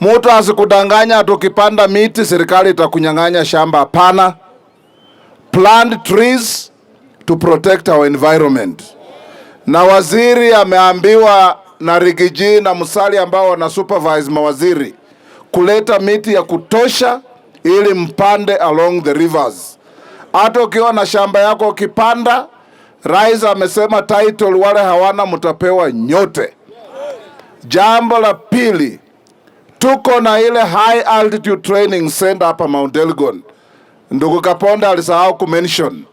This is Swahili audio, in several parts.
Mtu asikudanganya tukipanda miti serikali itakunyang'anya shamba. Hapana. Plant trees to protect our environment. Na waziri ameambiwa na Riggy G na Musalia ambao wana supervise mawaziri kuleta miti ya kutosha ili mpande along the rivers. Hata ukiwa na shamba yako ukipanda, rais amesema title wale hawana mtapewa nyote. Jambo la pili, tuko na ile high altitude training center hapa Mount Elgon. Ndugu Kaponda alisahau kumention.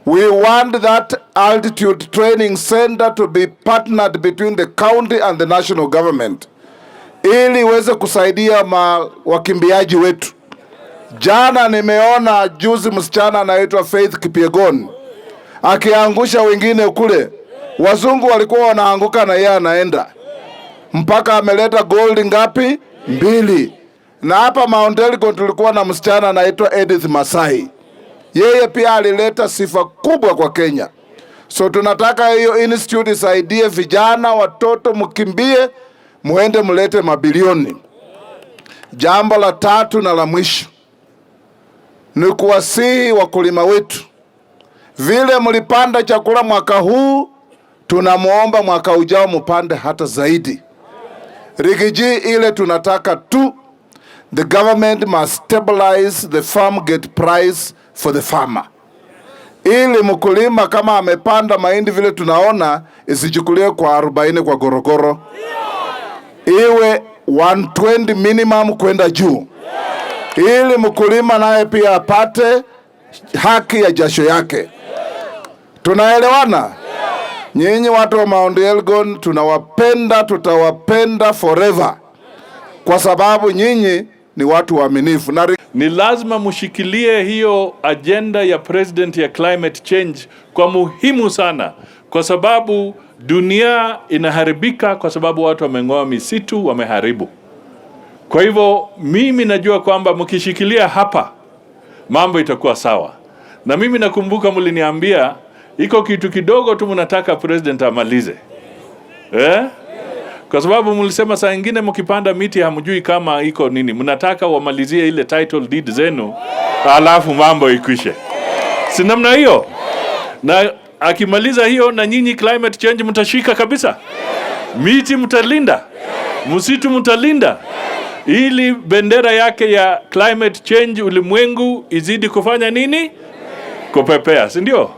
We want that altitude training center to be partnered between the county and the national government ili iweze kusaidia wakimbiaji wetu. Jana nimeona juzi msichana anaitwa Faith Kipyegon akiangusha wengine kule, wazungu walikuwa wanaanguka na yeye anaenda mpaka ameleta gold ngapi? Mbili. Na hapa Mount Elgon tulikuwa na msichana anaitwa Edith Masai, yeye pia alileta sifa kubwa kwa Kenya. So tunataka hiyo institute isaidie vijana, watoto, mkimbie muende mlete mabilioni. Jambo la tatu na la mwisho ni kuwasihi wakulima wetu, vile mlipanda chakula mwaka huu, tunamwomba mwaka ujao mupande hata zaidi. Riggy G ile tunataka tu, the government must stabilize the farm gate price for the farmer, ili mkulima kama amepanda mahindi vile tunaona isichukuliwe kwa 40 kwa gorogoro, iwe 120 minimum kwenda juu, ili mkulima naye pia apate haki ya jasho yake. Tunaelewana? Nyinyi watu wa Mount Elgon tunawapenda, tutawapenda forever, kwa sababu nyinyi ni watu waaminifu na Ni lazima mushikilie hiyo agenda ya president ya climate change kwa muhimu sana, kwa sababu dunia inaharibika kwa sababu watu wameng'oa misitu, wameharibu. Kwa hivyo mimi najua kwamba mkishikilia hapa mambo itakuwa sawa. Na mimi nakumbuka mliniambia iko kitu kidogo tu mnataka president amalize, eh? Kwa sababu mlisema saa ingine mkipanda miti hamjui kama iko nini, mnataka wamalizie ile title deed zenu, alafu mambo ikwishe, si namna hiyo? Na akimaliza hiyo, na nyinyi climate change mtashika kabisa, miti mtalinda, msitu mtalinda, ili bendera yake ya climate change ulimwengu izidi kufanya nini? Kupepea, si ndio?